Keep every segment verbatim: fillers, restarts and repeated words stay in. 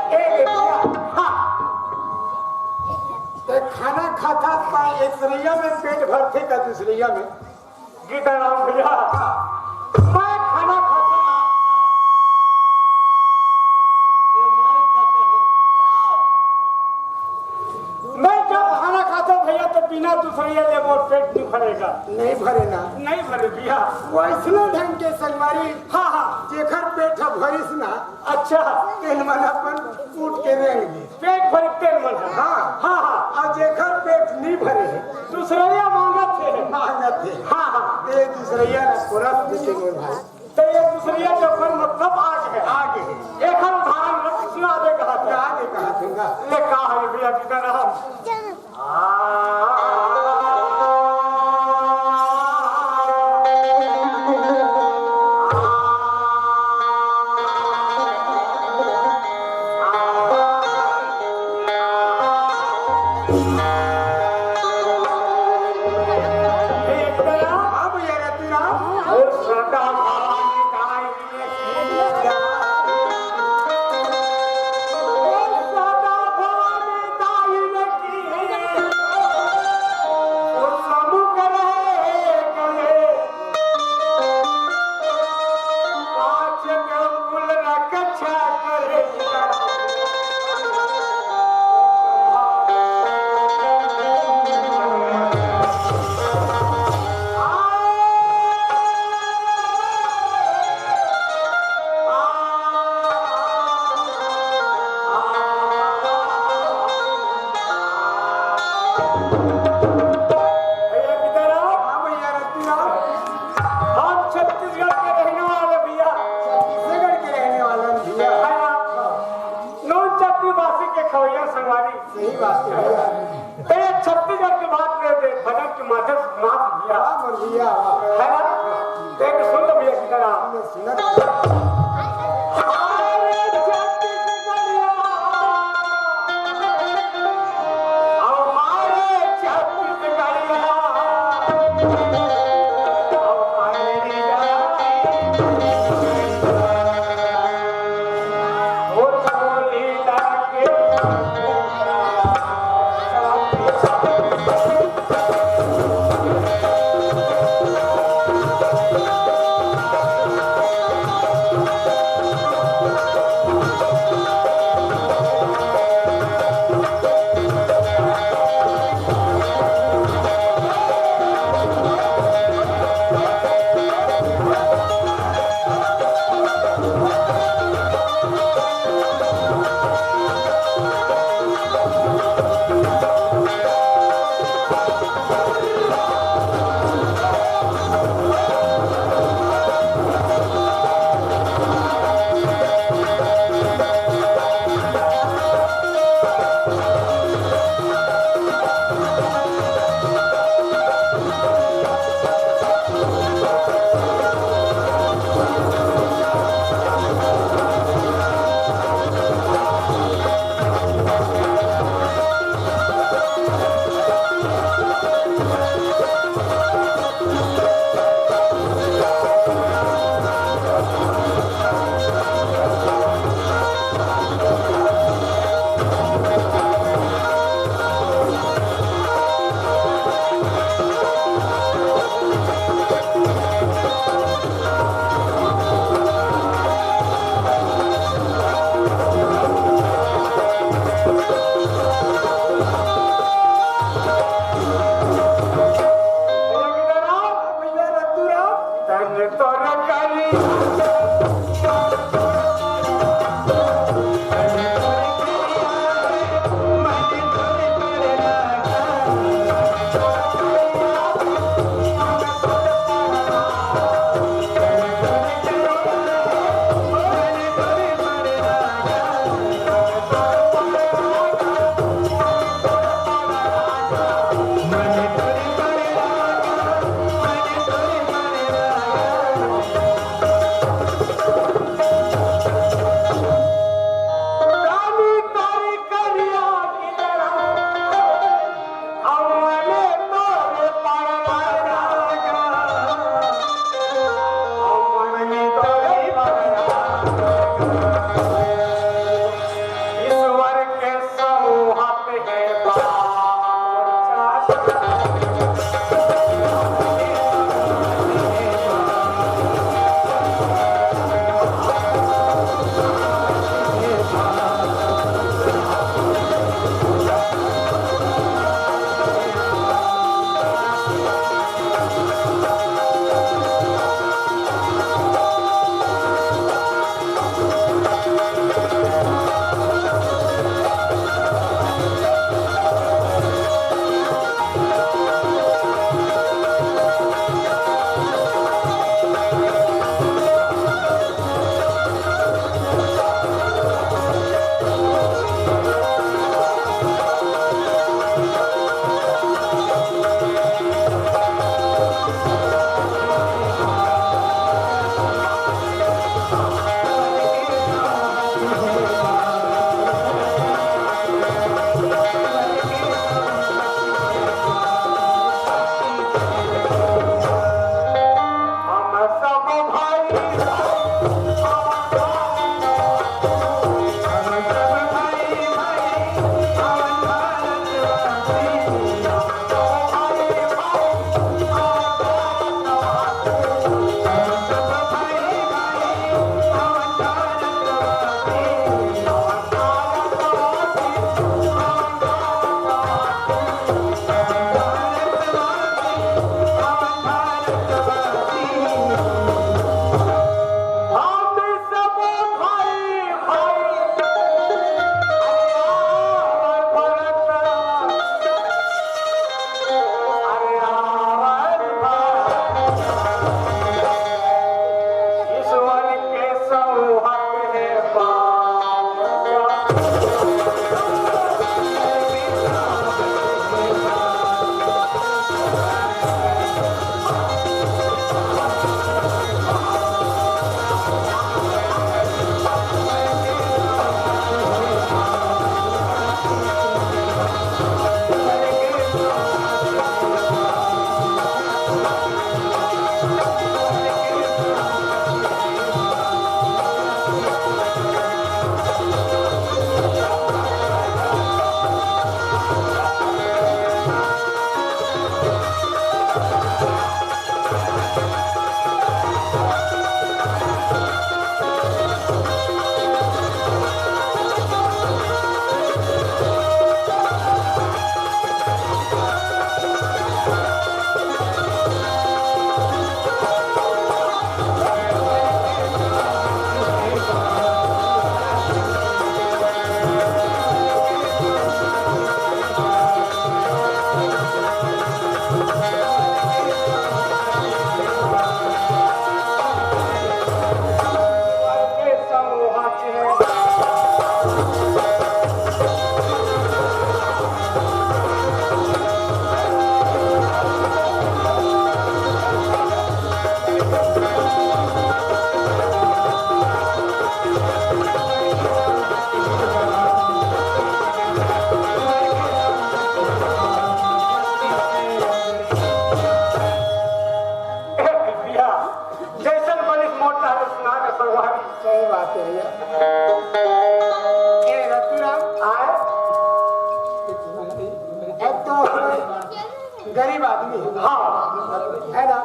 ए बेटिया, हाँ। ते खाना खाता का एक सरैया में पेट भरथे का दूसरैया में? गीताराम भैया, मैं खाना खाता, मैं जब खाना खाता भैया तो बिना दूसरैया ले मोर पेट नहीं भरेगा। नहीं भरे ना? नहीं भरे भैया। वैसने ढंग के संगवारी, हाँ, हाँ। जेकर पेट ह भरिस ना, अच्छा। तेन मन अपन उठ के रेंग दे। पेट भरे तेन मन ह। हाँ। हाँ, हाँ। अउ जेकर पेट नी भरे हे, दूसरैया मांगत हे। मांगत हे। हाँ, हाँ। ते दूसरैया ला कोरस देते मोर भाई। ते ये दूसरैया के अपन मतलब आगे हे। आगे हे। एकर उदाहरण मैं सुना दे कहा था। गा दे कहा था। ले का है भैया, कितना नाम? भैया गीताराम। हाँ भैया रतिराम। हम छत्तीसगढ़ के रहने वाले भैया। छत्तीसगढ़ के रहने वाले भैया। है ना? नून चटनी बासी के खवैया संगवारी। सही बात है भैया। ते छत्तीसगढ़ के बात कर दे, भजन के माध्यम से सुना भैया। हाँ, मोर भैया, हाँ। है ना? देख, सुन लो भैया, कितना सुना। हमारे छत्तीसगढ़िया, हमारे छत्तीसगढ़िया, हमारे हाँ। है ना?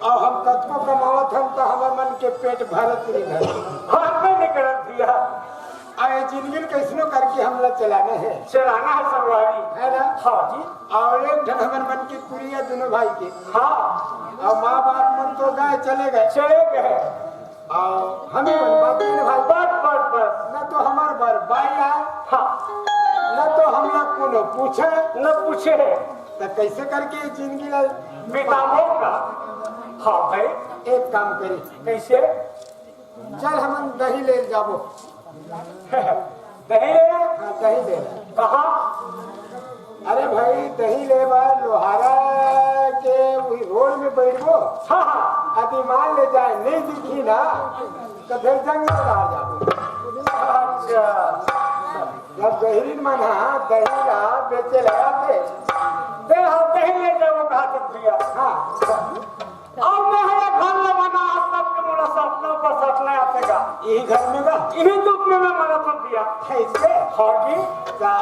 अउ हम कतको कमावत हन, त हमर मन के पेट भरत नहीं है। हाँ, मैं नहीं करत भैया। अउ ये जिंदगी ल कइसनो करके हमला चलाना है। चलाना है संगवारी। है ना? हाँ जी। अउ एक ठन हमर मन के कुरिया दोनों भाई के। हाँ। अउ माँ बाप मन तो गए, चले गए। चले गए। अउ हम ही मन बाकी न भाई। बस, बस, बस। न तो हमर बर बाई आए। हाँ। न तो हमला कोनो पूछे। न पूछे। त कइसे करके ये जिंदगी ला बिताबो का? हाँ भाई। एक काम करी। कइसे? चल, हमन दही ले जाबो। दही ले? हाँ, दही ले। कहाँ? अरे भाई, दही ले बर लोहारा के वही रोड में बैठबो। हाँ, हाँ। अभी मान ले जाए, नहीं दिखी ना, तो फिर जंगल बाहर जाबो। अच्छा। जब गहिरीन मन हा दही ला बेचे ले आथे। ते हा दही ले जाबो कहा तो भैया। हाँ। अउ मैं हा घर ला बना, आज तक के मोला सपना पर सपना आथे गा। यही घर में गा? यही दुख में मैं मरत हूँ भैया। है इसके? हाँ जी। का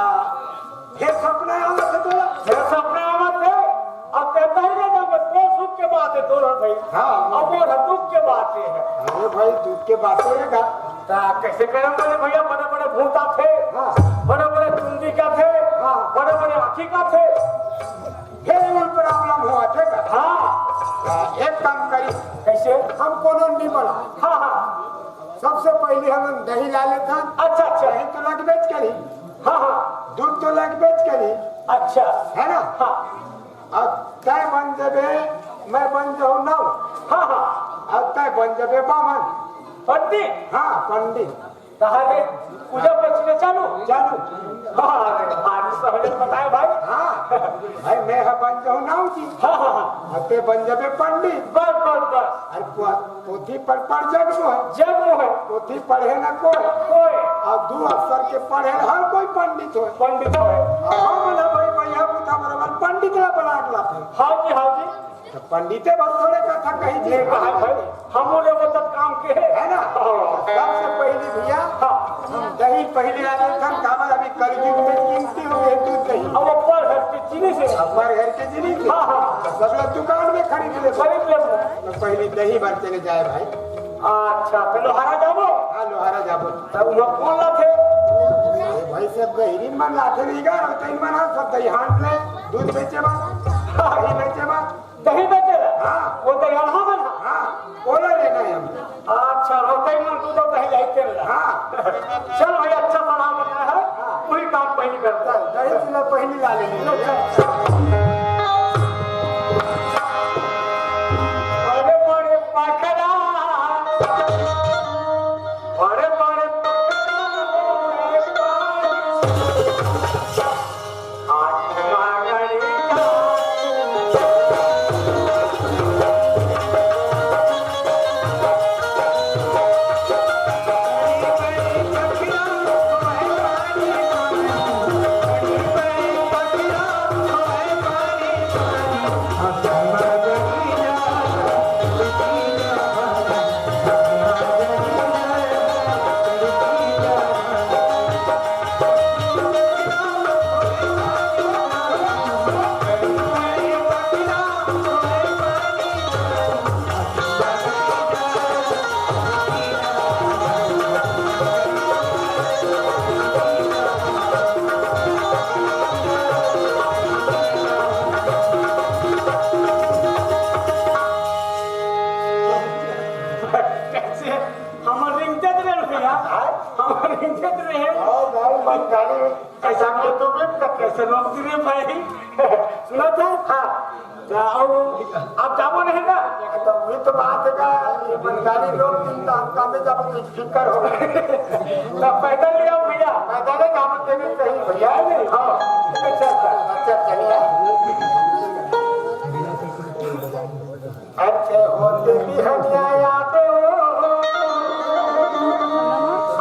हे सपना आवत हे तोला? हे सपना आवत हे। अब कहता ही ना, मैं तो सुख के बात है, दोनों भाई। हाँ। अब वो दुख के बात ये है। अरे भाई, दुख के बात ये है का? ता कैसे करम बने भैया, बड़े बड़े भूत आथे, हाँ। बड़े बड़े चुंदी का थे, हाँ। बड़े बड़े आँखी का थे। हे वो प्रॉब्लम हुआ थे का? हाँ। हाँ, एक काम करी। कैसे? हम कोनो नहीं बना। हाँ, हाँ। सबसे पहले हम दही ला लेथन। अच्छा, अच्छा। दही तो लगबेच करी। हाँ, हाँ। दूध तो लगबेच करी। अच्छा। है ना? हाँ। अब तय बन जबे, मैं बन जाऊँ नाऊ। हाँ, हाँ। अब तय बन जबे बामन। पंडित? हाँ, पंडित। कहा रे, पूजा पचने चालू? चालू। हाँ, अरे, भारी सहूलियत बताए भाई। हाँ, भाई, मैं हा बन जाऊँ नाऊ जी। हाँ, हाँ, हाँ। अब ते बन जबे पंडित। बस, बस, बस। अरे, पो-, पोथी पर पढ़ जग मोहे। जग मोहे। पोथी पढ़े ना कोई। कोई। अउ दू अक्षर के पढ़े हर कोई पंडित होय। पंडित होय। अउ हम ना भाई, भैया, बुता बराबर पंडित ला बना के लाथे। हाँ जी, हाँ जी। तो पंडिते बस थोड़े कथा कही जी। नहीं कहा भाई, हम लोग तो काम के है। है ना? हाँ। सबसे पहली भैया, हाँ। हम दही पहले आ रहे थे, काबर अभी कलयुग में कीमती हो गए दूध दही। अब ऊपर है कि चीनी से। ऊपर घर के चीनी से। हाँ, हाँ। तो सब लोग दुकान में खरीद ले। खरीद ले। तो पहली दही बर चले जाए भाई। अच्छा, तो लोहारा जाबो? हाँ, लोहारा जाबो। तो वहाँ कौन लाथे? अरे भाई, सब गहिरीन मन लाथे नहीं गा, तो इन मन सब दही हाथ ले, दूध बेचे बा, दही बेचे बा। दही बेचे ला? हाँ। वो दही हाथ में ना? हाँ, ओला लेना है हमको। अच्छा, रोते ही मन तू तो दही लाई तेल ला। हाँ। चल भाई, अच्छा सलाह मिला है, हाँ। वही काम पहली करता है। दही जिला पहली ला लेंगे। चल, चल। बड़े बड़े पकड़ा, बड़े बड़े पकड़ा, बड़े बड़े कैसे? हमर रिंगते तो रहे भैया। हाँ? हमर रिंगते तो रहे। हाँ, भाई, बंगाली में कैसा बोल तो मैं तो कैसे रोक दी रे भाई? सुना था? हाँ। तो अब आप जाबो नहीं ना? तो वही तो बात है ना, ये बंगाली लोग दिन तो हम काम में जाबो तो फिकर हो। तो पैदल ले आओ भैया। पैदल ही जाबो, तेरे सही भैया है नहीं? हाँ। अच्छा, अच्छा। अच्छा, चलिए। अच्छे होते बिहनिया यादो,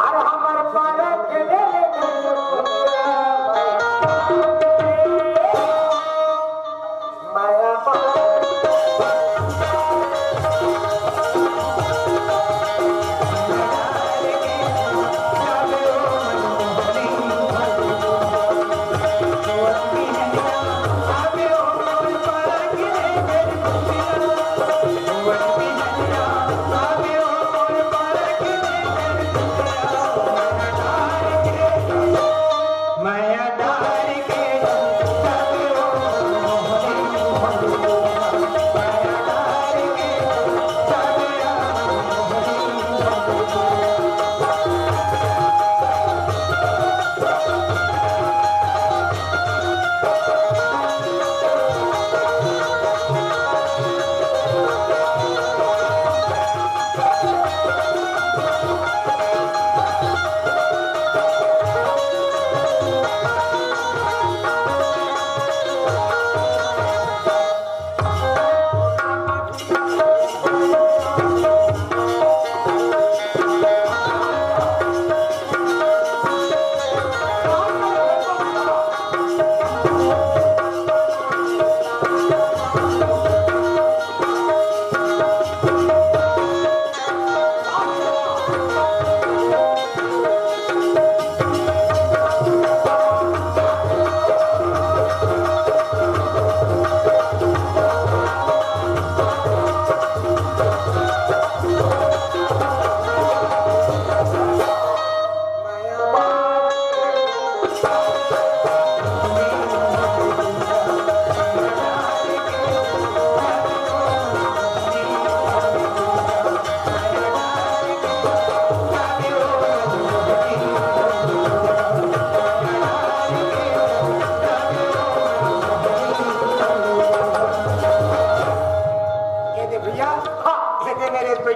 अरे हमर पारा के ले ले माया पारा।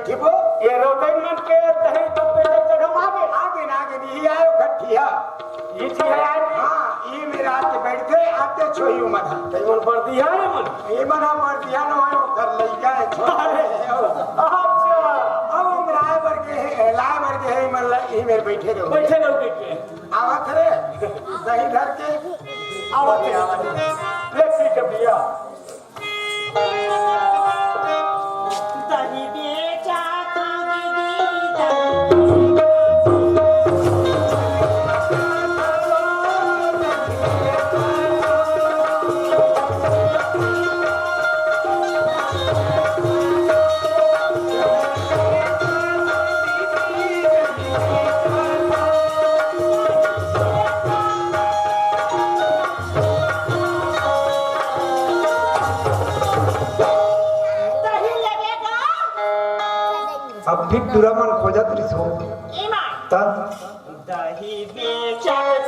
ये वो? ये रोटई मन के दही तो पेट जगह में आगे। आगे ना, आगे नहीं आयो घट्टिया। ये चीज है यार। हाँ, ये मेरा आके बैठते, आते छोई उमन हा। कई मन पढ़ दिया है मन। ये मन हा पढ़ दिया ना, वो घर लइका है, छोटा अरे, है, वो। अच्छा। अब हम राय बर के हैं, लाय बर के हैं, मन ला, ये मेरे बैठे रहो। बैठे रहो, बैठे। आवत रे, दही धर के। आवत रे, आवत रे। ले, ठीक है भैया। दही बेचा था दीदी, दही। दही लेबे गा? अब फिर टूरा मन खोजत रिस हो। एमा। त? दही बेचत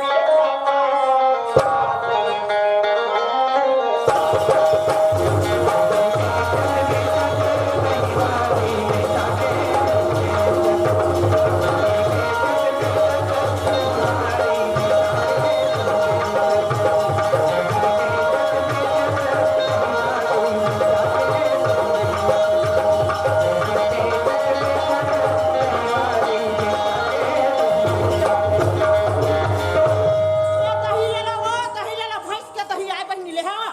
दही ले ला, वो दही ले ला, भैंस के दही आय बहिनी ले, हाँ।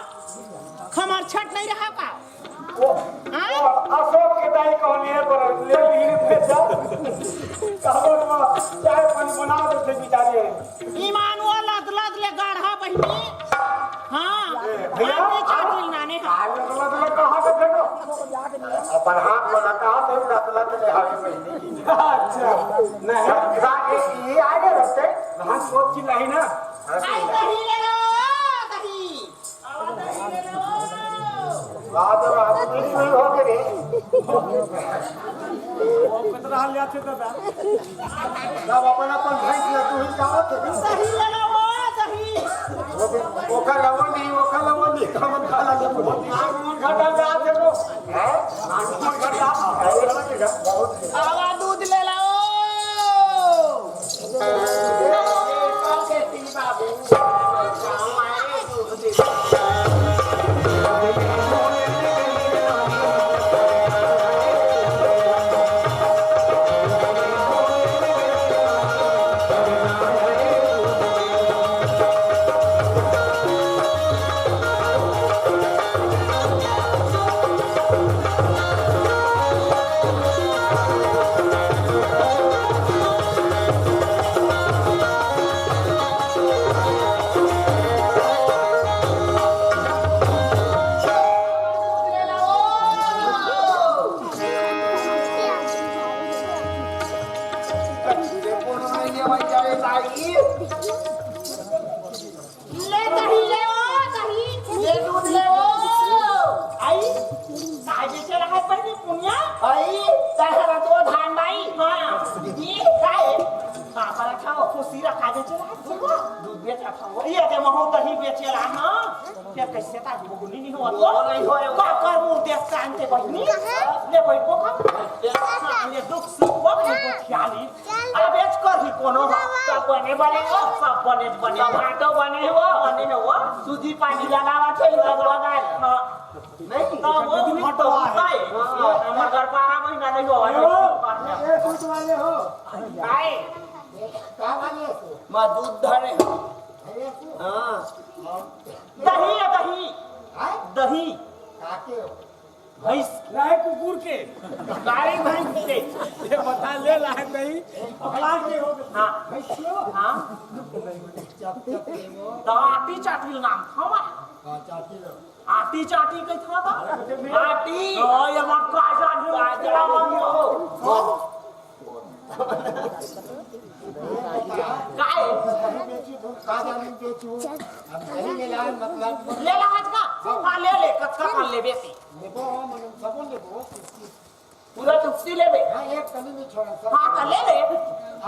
खमर छट नहीं रहा का? वो, हाँ? वो अशोक के दाई कहनी है, पर ले ली, ले जा। कहबो तो चाय पानी बना देते बेचारे। ईमान वो लद लद ले गाढ़ा बहिनी। हाँ, ए, भैया, आदमी चाटिल नाने का। आज लद लद ले कहाँ से फेंको? अपन हाथ में लगा तो लद लद ले हावी बहिनी। अच्छा, नहीं। रा-, ये, ये आगे रखते। हाँ, सोच की नहीं ना। आई दही ले लो, दही। बाप रे बाप, कितनी हो गई रे। वो कितना हाल याद से दादा। सब अपन अपन भैंस ले तू ही जाओ तो। सही लगा वो, सही। वो भी, वो का लवंडी, वो का लवंडी, का मन काला लवंडी। नाम मन घटा जा थे वो। हैं? नाम मन घटा। आवा दूध ले लाओ। ले दही ले ओ, दही। ले दूध ले ओ। आई, काहे चला है पहले पुनिया? आई, तहरा तो धान बाई। हाँ, ये काहे? हाँ, पर अच्छा हो, खुशी रखा जे चला है। दूध बेच रखा हो। ये दे महू दही बेचे ला, हाँ। ये कैसे ता गुगुली नहीं हो? वो नहीं हो, वो। का कर मुंह देख कान के बहिनी? ले भाई को खा। हाँ, ले दुख सुख वो नहीं को ख्याली। अबेच करही कोनो हो, सब बने बने हो, सब बने बने। टमाटो बने हो, बने हो, सूजी पानी लगावा थे, सब लगाए। हाँ। नहीं, तो वो भी तो होता है। हाँ। हमर घर बारह महीना नहीं हुआ है। ए, दूध वाले हो। आए। का वाले हो? मैं दूध धरे हूँ। अरे, हाँ। दही है, दही। हाँ? दही। काके हो? भैंस। लाए कुकुर के। गाड़ी भैंस के। ये बता ले लाए नहीं। पकड़ा के हो। हाँ। भैंसियो? हाँ। चप चप के वो। तो आटी चाटी नाम था हमारा। हाँ, चाटी लो। आटी चाटी कही था था? आटी। तो ये मत काजा नहीं, काजा नहीं हो। काहे? दही बेची तो का जानी बेचू। अब दही ले लाए मतलब ले ला आज का। हाँ, ले ले, कच्चा खा ले बेसी। लेबो, मन सबो लेबो। पूरा चुस्ती लेबे। हाँ, एक कली नहीं छोड़ा, सब। हाँ, तो ले ले।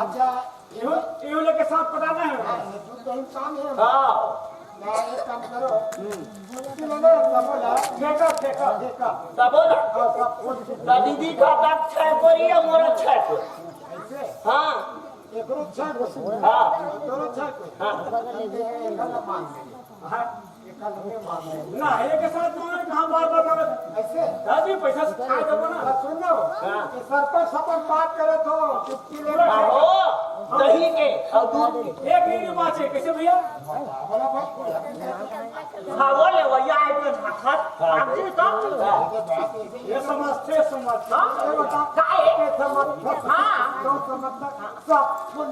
अच्छा, एहू, एहू लेके साथ पटाना है। हाँ, ये दूध दही काम है। हाँ। ना, एक काम करो। हम्म। दूध पी लो ना, सबो ला। फेंका, फेंका, फेंका। तब बोला। हाँ, सब कुछ। तो दीदी का बाप छै कोरी या मोरा छै कोरी? ऐसे? हाँ। एकरो छै कोरी। हाँ। तोरो छै कोरी। हाँ। एकर ला मान ले। हाँ। एकर ला मान ले। ना, एक साथ मांगे, कहाँ बार बार मांगे? ऐसे? दादी, पैसा से खाए देबो ना। हाँ, सुन लो। हाँ। ये सरपंच, सरपंच बात करे तो चुटकी ले। हाँ, हो। दही के और दूध के। एक मिनट बात है, कैसे भैया? बोला भाई। हाँ, वो ले, वो यहाँ एक मिनट, हाँ, हाँ, हाँ, जी, तो। ये समझते, समझते। हाँ? ये बता। का है? ये समझ, हाँ। तो समझ, सब, सब,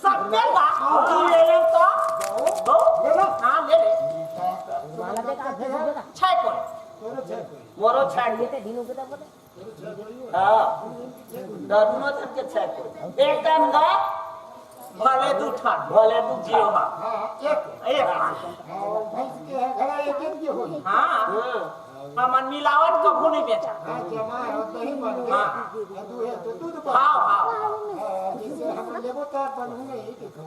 सब के बा। हाँ। तू ले ले तो। दो। दो? ले लो। हाँ, ले ले। छै कोरी। तोरे छै कोरी। मोरो छै कोरी। हाँ, दुनो जन के छै कोरी। एक काम कर, भले दू ठान, भले दू जीव। हाँ, हाँ, एक। एक। हाँ, भैंस के है, घड़ा एक, एक के होई। हाँ। हाँ। हमन मिलावट कभू नहीं बेचा। हाँ, जमा है, तो ही बन गया। हाँ। और दू है, तो दूध बन हाँ, हाँ। हाँ, जैसे हम लेबो तो बनू नहीं, देखो।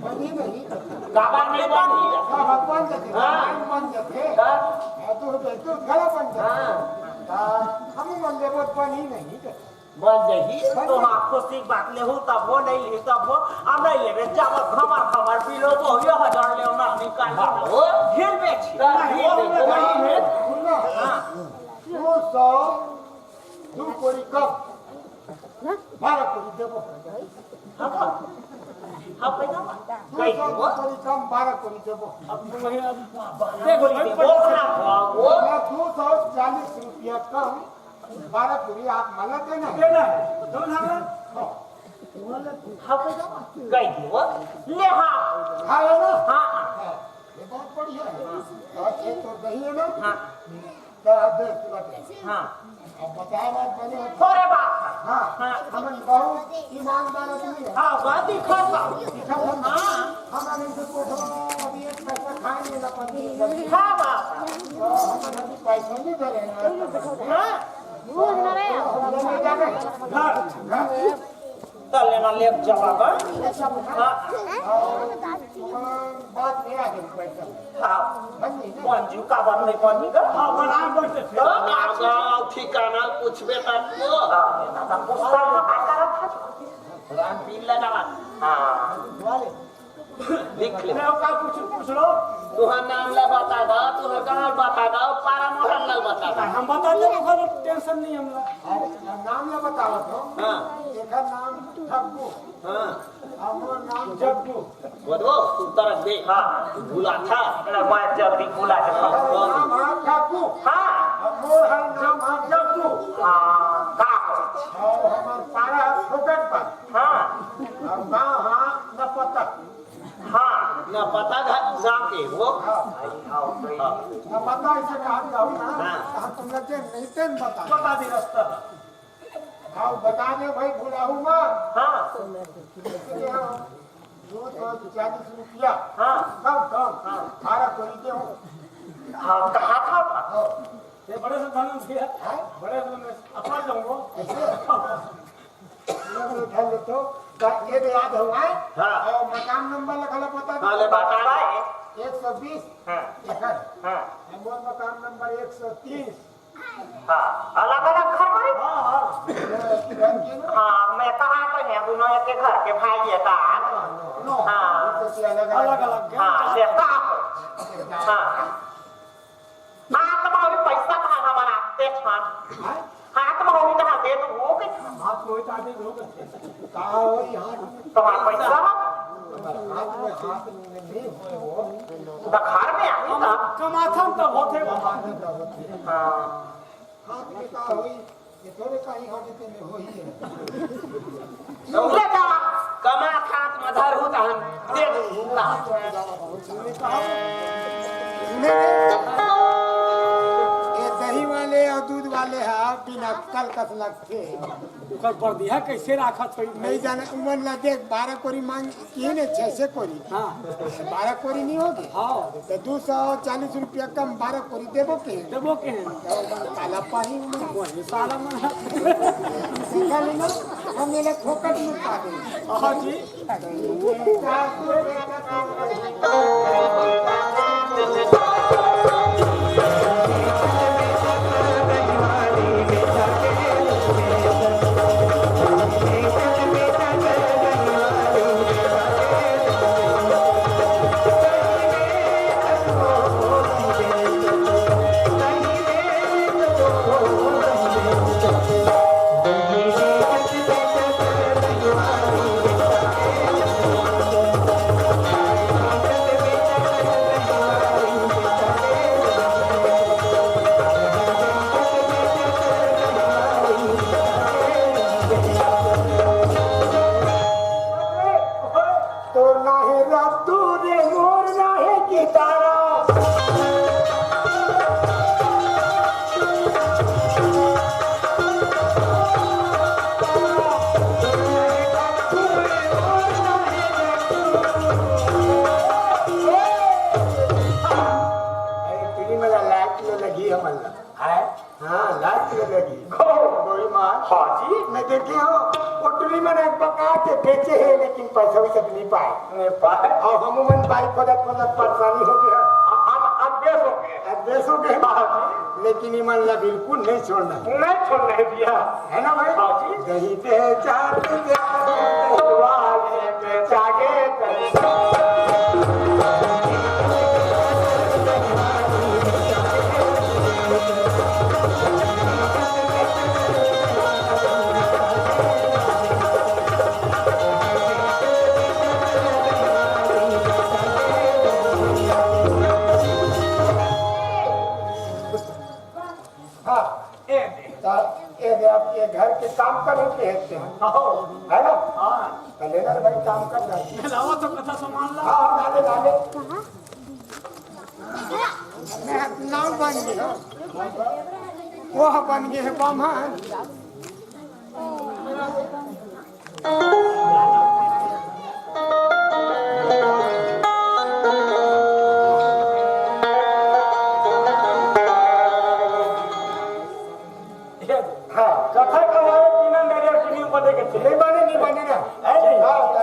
बनी नहीं। गाबा नहीं बनी। हाँ, बन जाते। हाँ। बन जाते। हाँ। हाँ, तो, तो, तो गला बन जाते। हाँ। हाँ, हम मन लेबो बनी नहीं। बन जाही। तो हाँ, खुशी बात लेहू तब हो, नहीं लेहू तब हो। अब नहीं लेबे, चावल खमर खमर पी लो, वो ये हजार ले ना निकाल लो। हाँ, हो। घेर बेच। हाँ, घेर बेच। वही है। सुन ना। हाँ। दो सौ दू कोरी कम, बारह कोरी देबो। हाँ, हाँ, पैसा बा। दू सौ दू कोरी कम, बारह कोरी देबो। अब वही, अब बारह कोरी देबो। हाँ, वो। दो सौ चालीस रुपया कम, बारह कोरी आप मला देना है। देना है। कौन है? हाँ। हाँ, पैसा बा। गई वो। ले हाँ। हाँ, है ना? हाँ, हाँ। हाँ, ये बहुत बढ़िया है। और ये तो दही है ना? हाँ। तो आप देख, सुना दे। हाँ। अब बताए बात बनी है। थोड़े बात। हाँ। हाँ। हम बहुत ईमानदार आदमी है। हाँ, बात ही खत्म। हाँ। हम अभी से कुछ अभी एक पैसा खाए नहीं ना पति। हाँ, बात। तो हम अभी पैसा नहीं दे रहे हैं। हाँ। हम ले जाने। घर, घर। तले ना लेब जवाब, हाँ? हाँ। बात नहीं आ गई पैसा। हाँ। बनी ना। कौन जी का बात नहीं, कौन जी का? हाँ, बना बैठे थे। तो ना गाँव ठिकाना पूछबे तब तो। हाँ, ना, ना, पूछता तो का करत है? राम पीन लगा। हाँ। वाले। लिख ले। मैं का पूछ, पूछ लो। तुहार नाम ला बता दो, तुहार गाँव बता दो, पारा मोहल्ला बता दो। हम बता दे, ओकर टेंशन नहीं हमरा। अरे, नाम ला बताओ तो। हाँ। एकर नाम ठग्गू। हाँ। हमर नाम जग्गू। बतबो, तू तरस दे। हाँ। भुला था। ना, मैं जल्दी भुला के अरे, नाम है ठग्गू। हाँ। हमर हर नाम है जग्गू। हाँ, का? और हमर पारा फोकट पर। हाँ। और गाँव हाँ न पता। हाँ, न पता गा-, गाँव के वो। हाँ। हाँ, सही। न पता ऐसे कहा जाऊ ना, हाँ। तो हम तुम लोग के नहीं तेन बता। बता दे रास्ता। हाँ, बता दे भाई, भुलाऊ मत। हाँ। इसलिए हम दो सौ चालीस रुपया। हाँ। कम, कम। हाँ। बारह कोरी दे हो। हाँ, कहा था? हाँ। ये बड़े से धन दिया। हाँ? बड़े से मैं अपना जाऊंगा। कैसे? ये उठा ले तो, का-, ये भी याद हुआ है? हाँ। और मकान नंबर लिखा ला, पता हाँ, ले बता रहा है। एक सौ बीस। हाँ। एकर। हाँ। हमर मकान नंबर एक सौ तीस। हाँ, अलग-अलग घर में? हाँ, हाँ। ये घर के ना? हाँ, मैं कहा तो है, दोनों एक ही घर के भाई है का? हाँ, हाँ। हाँ। ये तो अलग-अलग घर। हाँ, ये का? हाँ। हाथ में अभी पैसा कहाँ हमारा आते छन? हाँ? हाथ में अभी कहाँ दे दो, हो गए। हाथ में तो आदमी हो गए। कहाँ हो यहाँ? तुम्हारा पैसा? हाथ में, हाथ में नहीं होए वो। तो घर में आही ना। कमाथन तब होते वो। कमाथन तब होते। हाँ। हाथ में का होई? ये थोड़े कहीं होते में होई है। ले जा, कमा खात मधर हो तहन दे दू। ये दही वाले और दूध वाले हा बिना कल कस लगते। ओकर बरदिया कैसे राखत होई? नहीं जाने, उमन ला देख, बारह कोरी मांग की ने छह से कोरी। हाँ। बारह कोरी नहीं होगी? हाँ। तो दो सौ चालीस रुपया कम बारह कोरी देबो के? देबो के? काला पानी में। वही साला मन। सीधा लेना, हम ये लोग फोकट में पा देंगे। हाँ जी। मोला लात ले लगी हमन ला। आय? हाँ, लात ले लगी। गौरी मान। हाँ जी। मैं देखे हँव, ओ टुरी मन एक बका के बेचे हे, लेकिन पैसा वैसा नहीं पाए। नहीं पाए। अउ हमू मन पाई खोजत खोजत परेशानी हो गया। अब, अब, अब बेस हो गए। अब बेस हो गए। हाँ जी। लेकिन इमन ला बिल्कुल नहीं छोड़ना हे। नहीं छोड़ना हे भैया। है ना भाई? हाँ जी। दही पे चाट के दही वाले पे चागे। हाँ, ये दे। त ये दे, अब ये घर के काम करे के हे ते। हाँ। है ना? हाँ। त ले ना भाई, काम कर जा। मैं लावा तो कथा सामान ला। हाँ, हाँ, ला ले, ला ले। मैं नाव बन गए। वो बन गए हे बाम्हन। हाँ। कथा कहावे बिना मेरे अपनी ऊपर देखे थे। नहीं बने, नहीं बने ना। है नहीं? हाँ, तो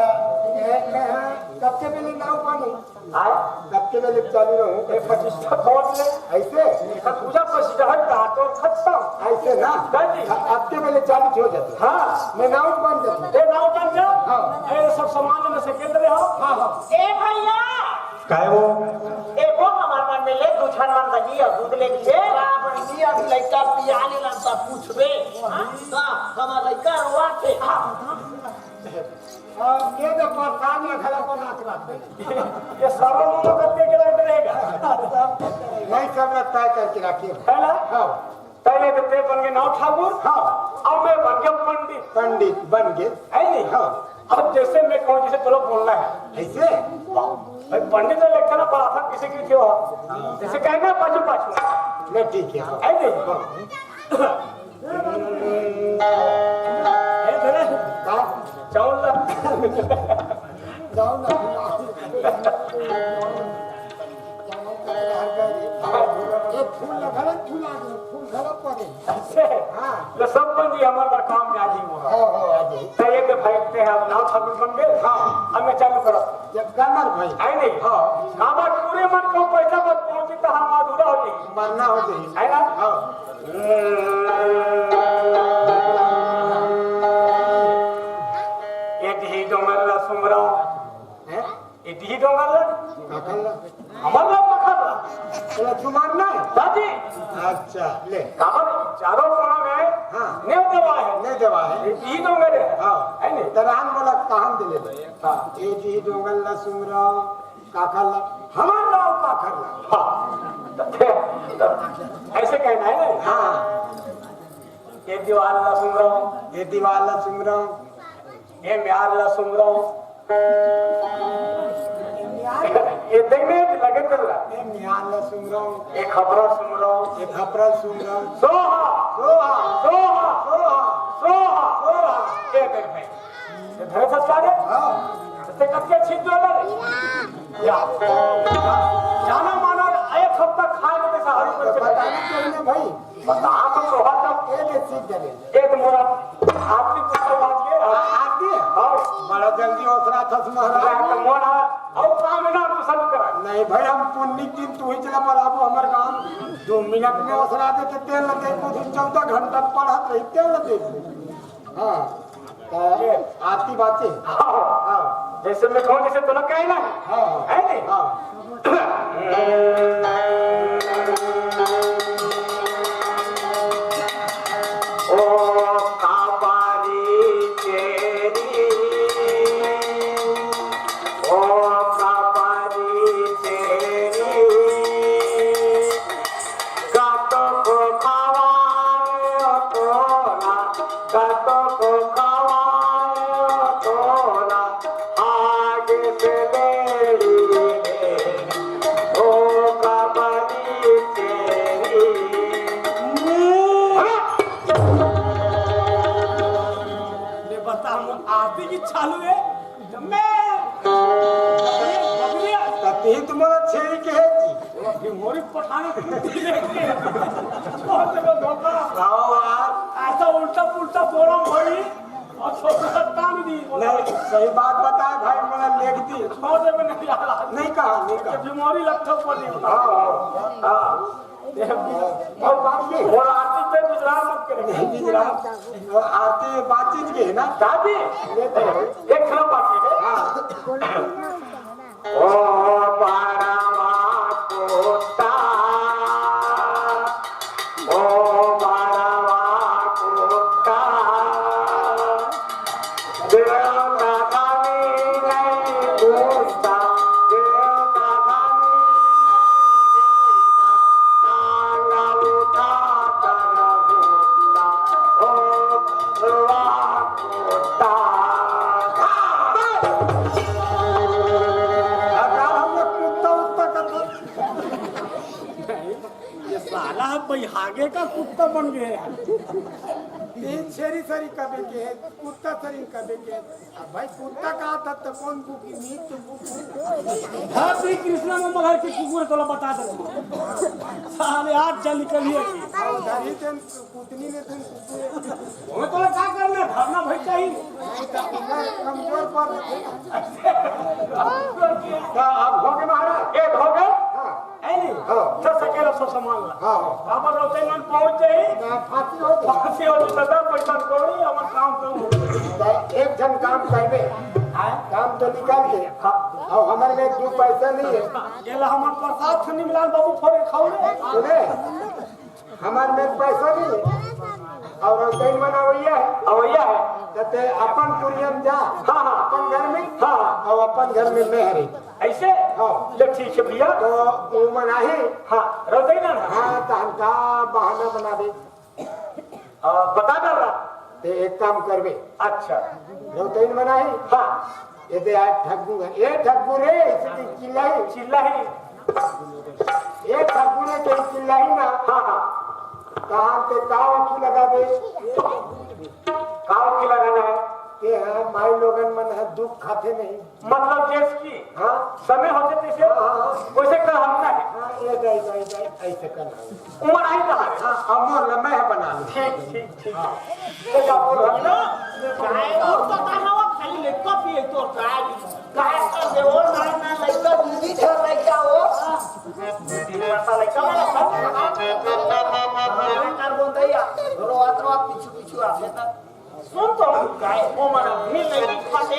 ये मैं, हाँ, कब के पहले नाव पानी? हाँ? कब के पहले चालू रहूं? ये पच्चीस का बोल ले। ऐसे? ये सब पूजा पच्चीस का हट रहा तो खत्म। ऐसे ना? कर दी। हाँ, अब के पहले चालू हो जाते। हाँ। मैं नाव बन जाता। ये नाव बन जा। हाँ। ये सब सामान में से खेल रहे हो? हाँ, हाँ। ए भैया! काय वो? एको हमर मन में ले दू झन मन दही अउ दूध ले लिए। बा बहिनी, अभी लइका पिया ले ला, त पूछबे। हाँ? त हमर लइका रोवा थे। हाँ, ये तो परेशान में खड़ा को नाच रहा था। ये सारा लोगों का पेट लाइट रहेगा। नहीं, सब लोग तय करके रखिए। है ना? हाँ। पहले तो ते बन गए नाव ठाकुर। हाँ। अब मैं बन गया पंडित। पंडित बन गए। है नहीं? हाँ। अब जैसे मैं कहूँ, जैसे चलो बोलना है। ऐसे? वाह। भाई, पंडित ने लिखा ना, बड़ा था, किसी की क्यों हो? जैसे कहना, पाछू, पाछू। नहीं, ठीक है। है नहीं? हाँ। ए, धरे। हाँ। चावल ला। चावल ला। ये फूल लगा ना, फूल आ गए, फूल घड़ा पड़े। ऐसे? हाँ। तो सब बन जी, हमारे बार काम में आ जी वो। हाँ, हाँ, आ जी। तो ये के भाई, ते हैं, अब नाव ठाकुर बन गए। हाँ। अब मैं चालू करो। जब कमर भाई। है नहीं? हाँ। हमारे पूरे मन को पैसा मत पहुँचे तो हम अधूरा हो जाएंगे। मरना हो जाएंगे। है ना? हाँ। ये ढी डोंगर ला सुमरा। हैं? ए ढी डोंगर ला? काकर ला? हमर ला पखर ला। तेला चुमारना हे? दादी। अच्छा, ले। काबर चारों कोना में हाँ। नेव देवा हे। नेव देवा हे। ए ढी डोंगर हे। हाँ। है नहीं? त राम बोला कहाँ दे ले? हाँ। ए ढी डोंगर ला सुमरा, काकर ला? हमर ला काकर ला? हाँ। त, त, ऐसे कहना है ना? हाँ। ए दीवार ला सुमरा। ए दीवार ला सुमरा। ए म्यार ला सुमरव। ए देख में लगे कर ला। ए म्यार ला सुमरव। ए खपरा सुमरव। ए खपरा सुमरव। सोहा। सोहा। सोहा। सोहा। सोहा। सोहा। ए देख में। ए धरे सचका रे? हाँ। ते कब के छीन दो रे? या। जाना माना एक हफ्ता खाए के साहब तो पर बताना चाहिए भाई। बता, आप तो सोहर का ए दे सीख गए। ए तो मोरा आरती पुस्तक बात के, आ-, आरती? हाँ। बड़ा जल्दी ओसरा थस महाराज। मैं तो मोरा, और काम ना तू सब करा। नहीं भाई, हम पुन्नी दिन तू ही चला पलाबो हमर गांव। दो मिनट में ओसरा दे के तेल लगे, कुछ चौदह घंटा पढ़त रही, तेल लगे। हाँ। तो ये आरती बात है। हाँ। हाँ। जैसे मैं कहूँ, जैसे तो ना कहना। हाँ। है नहीं? हाँ। ओ कापारी चेरी, ओ कापारी चेरी, कतको खवाए तोला, कतको खवाए तोला, आगे से देरी में धोखा ये मोरी पठाना कुत्ती लेके छोड़ दे धोखा। आओ यार। ऐसा उल्टा पुल्टा बोला भाई, और छोटा काम नहीं बोला। नहीं, सही बात बताए भाई, मोला लेख दी। छोड़ दे, मैं नहीं आ रहा। नहीं कहा, नहीं कहा। ये बीमारी लगता ऊपर नहीं होता। हाँ, हाँ, हाँ। ये भी-, और बात नहीं। और आरती पे गुजरात मत करेंगे। नहीं, गुजरात। वो आरती बातचीत की है ना? दादी, ये तो है। एक खिलाफ बातचीत है। हाँ। ओ बड़वा कुत्ता, ओ बड़वा कुत्ता, देवता खानी नहीं पूछता, देवता खानी नहीं पूछता, टांगा उठा कर घूमता, ओ बड़वा कुत्ता। अब हम लोग कुत्ता उत्ता का तो ये साला अब भाई आगे का कुत्ता बन गया। तीन छेरी सरी कबे के है, कुत्ता सरी कबे के है। अब भाई कुत्ता का था तो कौन कुकी मीट तो कुकी। हाँ, श्री कृष्णा में मगर के कुकुर तोला बता दे। साले आज जा निकलिए। और उधर ही दिन कुतनी ने तुम कुकुर। हमें तोला क्या करना है? भागना भाई चाहिए। नहीं तो उधर कमजोर पर। का अब हो गए महाराज? ए, हो गए? हाँ। है नहीं? हाँ। तो सकेला सब सामान ला। हाँ, हाँ। अब रौते मन पहुंच जाई। ना, फांसी हो गई। फांसी हो गई, तो दस पैसा कौड़ी, हमर काम कम हो गई। तो एक जन काम करबे। हाँ। काम तो निकाल के। हाँ। और हमारे में दो पैसा नहीं है। ये ला हमर प्रसाद से निमलाल बाबू फोड़े खाऊ रे। सुने? हमार में पैसा नहीं है। और कहीं मन अवैया है। अवैया है। तो ते अपन कुरियम जा। हाँ, हाँ। अपन घर में। हाँ, हाँ। और अपन घर में मेहरी। ऐसे? हाँ। तो ठीक है भैया। तो वो मन आही। हाँ, रौते ना ना। हाँ, तो हमका बहाना बना दे। आ, बता डाल रहा। ते एक काम करबे। अच्छा। रौते मन आही। हाँ। ये दे आज ठगू है। ए ठगू रे, इसे चिल्लाई। चिल्लाई। ए ठगू रे, ते चिल्लाई ना। हाँ, हाँ। कहाँ ते काव की लगा दे? काव की लगाना है? ये हाँ, माई लोगन मन है, दुख खाते नहीं। मतलब जैस की हाँ। समय होते तैसे हाँ, हाँ, हाँ। वैसे का हम ना है। हाँ, ये जाए, जाए, जाए, ऐसे करना है। उमर आई कहाँ है? हाँ, अमर लम्बा है बना लो। ठीक, ठीक, ठीक। हाँ। तो का बोल रहा ना? काय और तो कहाँ हो? खाली लड़का पिए तो काय? काय कर दे वो ना, ना लड़का दूधी छोड़ लड़का हो। दिन भर का लड़का वाला सब। कर बोलता ही आ। रोवात, रोवात पीछू, पीछू आ गया था। सुन तो, काय वो मन भी नहीं दिखाते।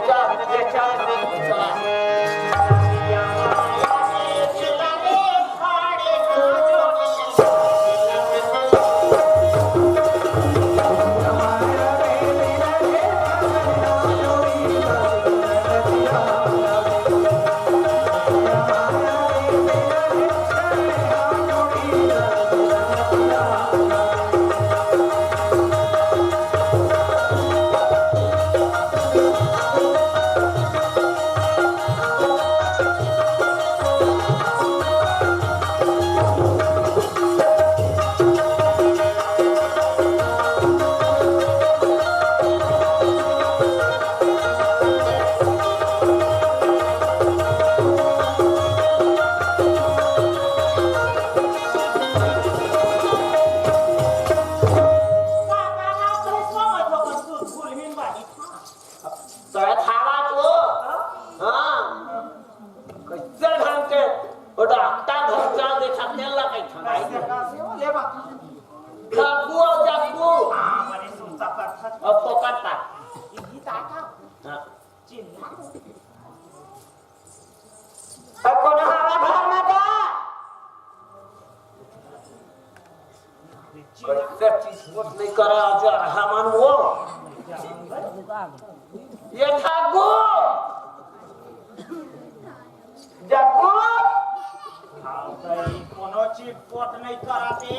चल, चल, चल। तोरा खावा तो? हाँ। कैसे ढंग के वो डॉक्टर घर चल दे, छाते ला कहीं थमाई। कैसे, कैसे हो? ले बा। खगू और जग्गू। हाँ, बड़ी सुनता करता। और फोकट का। ये दादा। हाँ। चिल्ला। अब कोनो हवा घर में जा। कैसे चीज पोत नहीं करा जा हमन वो। ये ठाकुर। जग्गू। हाँ, भाई, कोनो चीज पोत नहीं कराते।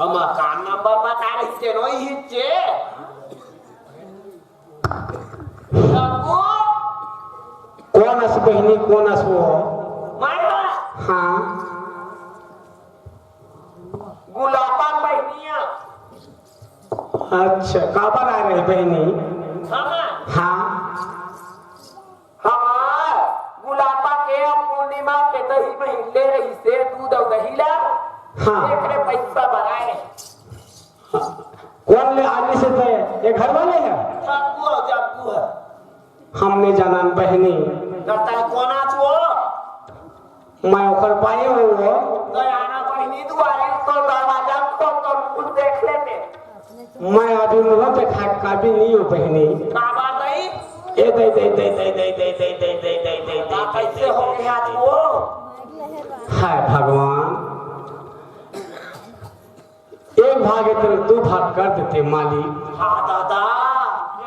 हम मकान नंबर बता रही थे, नहीं हिच्चे। कौन अस बहिनी, कौन अस वो? माय बा। हाँ। गुलाबा बहिनिया। अच्छा, काबर आ रहे बहिनी? हम। हाँ। हम गुलाबा हीरा, हाँ। एकरे पैसा बनाए। कौन ले आने से तय? ये घर वाले हैं? जग्गू है, जग्गू है। हमने जाना बहनी। करता है कौन आज वो? मैं ओकर पाए हो वो। गया ना बहनी दुआरे, तो दरवाजा खोल, तो कुछ देख लेते। मैं अभी मुंह देखा काबिल नहीं हूँ बहनी। का बात है? ए दे दे दे दे दे दे दे दे दे दे दे दे। का कैसे हो गया आज वो? हाय भगवान, एक भाग इतने दो भाग कर देते मालिक। हाँ दादा,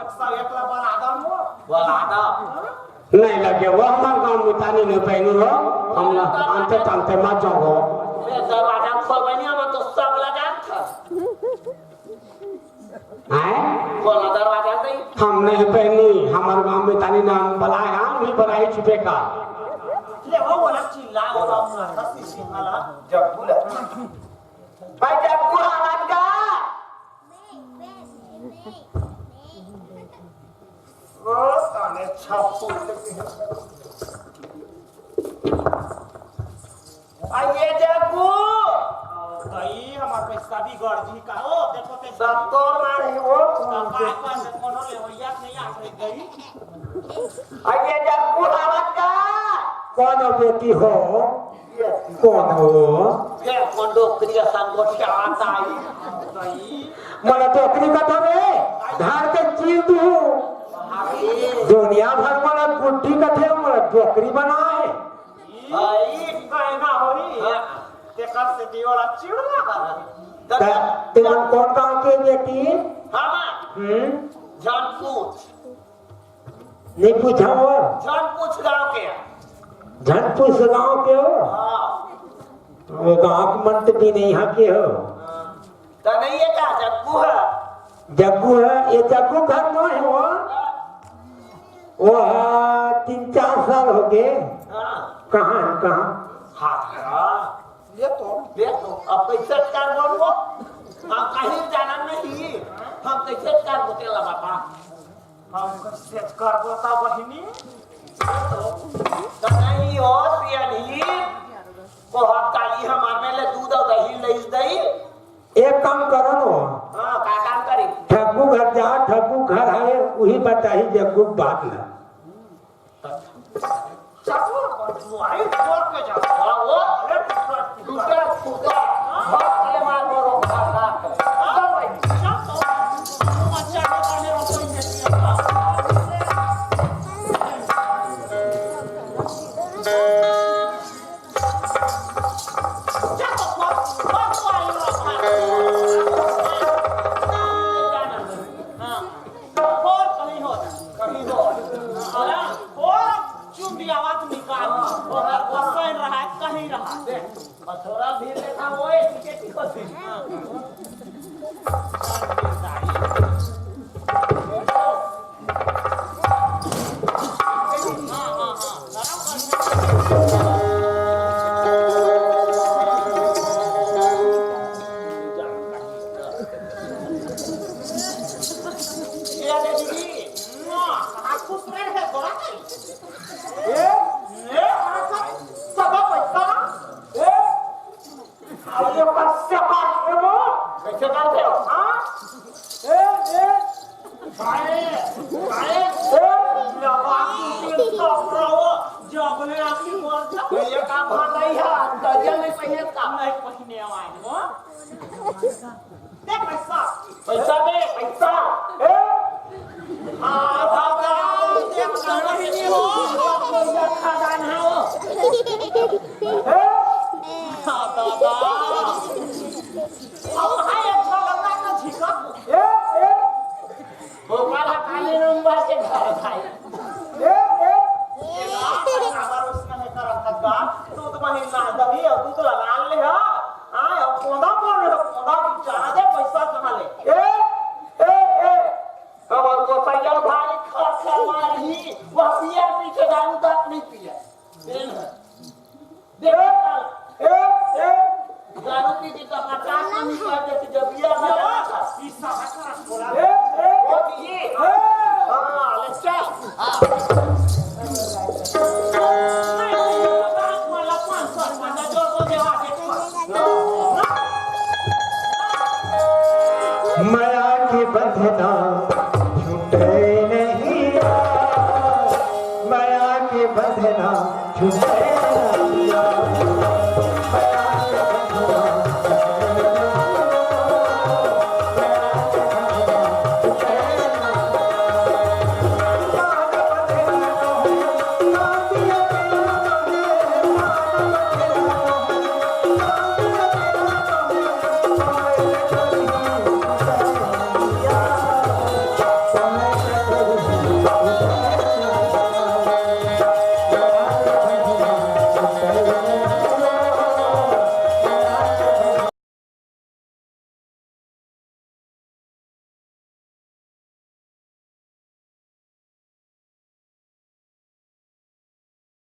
एक सौ एक ला बना दो वो। बना दो। नहीं लगे वो हमारे गांव में तानी नहीं पहनी हो, हम ना आनते तानते मत जाओ। ये दरवाजा खोल बनी, हम तो सब ला जानता। हैं? खोला दरवाजा नहीं। हम नहीं पहनी, हमारे गांव में तानी नाम बलाए, हम नहीं बनाए छुपे का। ले वो वाला चिल्ला, वो बाबू ना, सीसी वाला, जब बोला। भाई, जब बुढ़ा मत गा। ओ, साले छप्पू। आ ये जग्गू। भाई, हमार पैसा भी गड़ जी का। ओ, देखो ते सब तोर मारे हो। तो काय कर से कोनो ले भैया नहीं आ रही गई। आ ये जग्गू आवत का? कौन हो बेटी हो? कौन हो? ये कौन डोकरी का संगोष्ठी आवत आई? भाई। मला डोकरी का तो रे, धार के चीर दू। अरे। दुनिया भर मला गुड्डी कथे, मला डोकरी बनाए। भाई, कहना होई। हाँ। तेकर से दियोला चिड़वा बना। त-, तुमन कौन गांव के बेटी? हम। हम्म? झन पूछ। नहीं पूछा हो? झन पूछ गांव के। झन पूछ गांव के हो? हाँ। वो गांव के मन तो भी नहीं यहाँ के हो। हाँ। त नहीं है का, जग्गू है? जग्गू है, ये जग्गू घर नो है वो। वो है, तीन चार साल हो गए। हाँ। कहाँ है, कहाँ? हाँ, हाँ। ये तो, ये तो, अब कैसे कर बोलबो? हम कहीं जाना नहीं, हम कैसे कर बोते ला बाबा? हम कैसे कर बोता बहिनी? तो, तो नहीं हो, सियानी, को हम काली हमार में ले दूध और दही ले दही। एक काम करो न। हाँ, का काम करी? ठग्गू घर जा, ठग्गू घर है, वही बताही जग्गू बात ला। चलो, वही छोड़ के जा। हाँ, वो, अरे, दूसरा, दूसरा, हाँ, अरे, मार मारो, मार, मार। हाँ, भाई, चल तो, बच्चा के पढ़ने में कोई नहीं है। अरे, ओकर से बात हे वो। कैसे करते हो? हाँ? ए, ए। भाई, भाई। ए। लगा तू दिल तो रहो, जब ने आखिर मर जा। ये काम हाँ नहीं है, दरिया में पहले काम नहीं पहने आवाज वो। दे पैसा। पैसा दे, पैसा। ए? हाँ, बाबा, ये कहाँ से हो? ये खदान है वो। ए? हाँ, बाबा। अब हाय, एक बार लगा तो झिका। ए, ए। गोपाल हटाने में बात के घर भाई। ए, ए। ये बात हमारा उसका है कर रखा था। तू तो वहीं ना दबी और तू तो लगा ले, हाँ? हाँ, अब कोदा बोल रहे हो, कोदा बेचारा दे, पैसा कहाँ ले? ए, ए, ए। अब और वो सैया भाई खा, खा मारी, वह पिया पीछे दारू तक नहीं पिया। देख, देख, ए, ए। दारू पी के टमाटर पानी कर दे, तू जब पिया ना रहा था। ई साला का बोला। ए, ए। वो भी। हाँ, ले चल। हाँ। मैं तो बाप वाला पाँच सौ रुपया जो तो देवा के बंधना छूटे नहीं, मया के बंधना छूटे